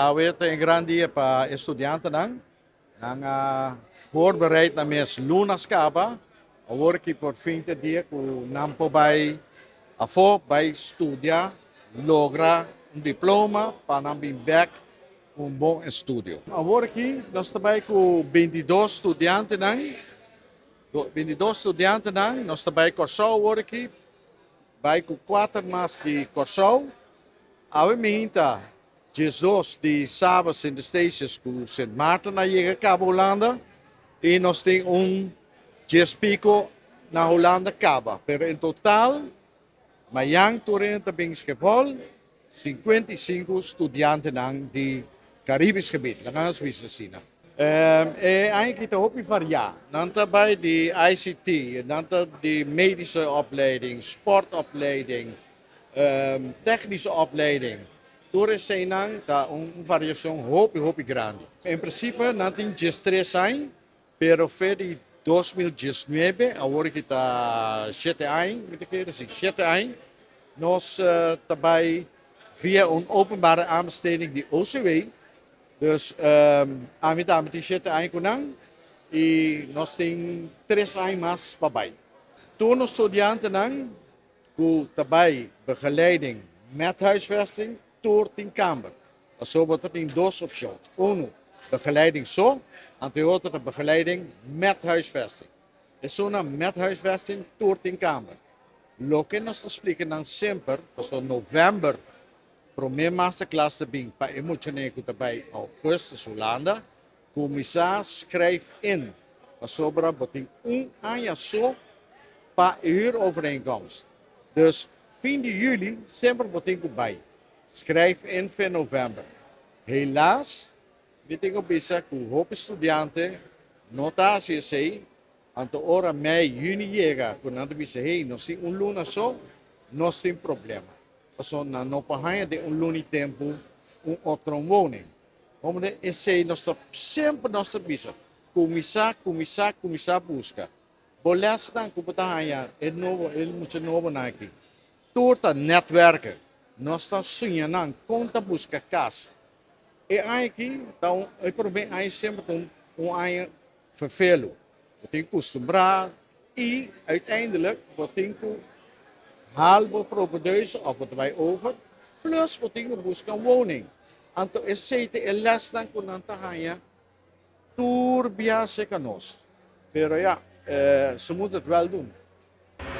Awe ta un gran dia pa e studiantenan. Nan a voorbereid nan mes lunas kaba. Awor ki por fin ta dia ku nan por bai afó, bai studia, logra un diploma pa nan bin bèk ku un bon estudio. Awor aki nos ta bai ku 22 studiantenan, 22 studiantenan, nos ta bai Kòrsou awor aki, bai ku kuater mas di Kòrsou. Awe mihinta 12 di Saba, Sint Eustatius ku Sint Maarten a yega kaba Hulanda i nos tin un 10 piko na Hulanda kaba. Pero en total mayan tur hende ta bin Schiphol, 55 studiantenan di Caribisch gebied, laga nos bisa asina. E aña aki ta hopi variá. Nan ta bai di ICT, nan ta di medische opleiding, sportopleiding, technische opleiding. Tur eseinan ta un variashon hopi hopi grandi. En prinsipe nan tin 13 aña, pero fe di 2019, awor ki ta 7 aña, mi ta kere, si, 7 aña, nos ta bai via un openbare aanbesteding di OCW. Dus ami tambe tin 7 aña ku nan i nos tin 3 aña mas pa bai. Tur nos studiantenan ku ta bai begeleiding met huisvesting, tur tin kamber. Pasobra bo ta tin dos opshon. Unu, begeleiding so, anto e otro ta begeleiding met huisvesting. Esunnan met huisvesting tur tin kamber. Loke nos ta splika nan semper, pasobra novèmber promé masterclass ta bin pa e muchanan ku ta bai augustus Hulanda, kuminsá skrijf in, pasobra bo tin un aña so pa e huurovereenkomst. Dus fin di juli semper bo tin ku bai. Skrijf in fe novèmber. Helaas, mi tin ku bisa ku hopi studiante no ta hasi esei, anto ora mei, yüni yega ku nan ta bisa, hey, nos tin un luna so, nos tin problema. Pasobra nan no por haña den un luna i tempu un otro woning. Hombre, esei nos ta semper nos ta bisa, kuminsá, kuminsá, kuminsá buska. Bo lèsnan ku bo ta haña e nobo, e mucha nobonan aki, tur ta netwerken. Nos ta siña nan kon ta buska kas. E aña aki ta un, e promé aña semper ta un, un aña ferfelu. Bo tin kustumbrá i uiteindelijk bo tin ku haal bo propedeuse òf bo ta bai over, plus bo tin ku buska un woning. Anto esei ta e lèsnan ku nan ta haña tur bia serka nos. Pero ya, ze moeten het wel doen.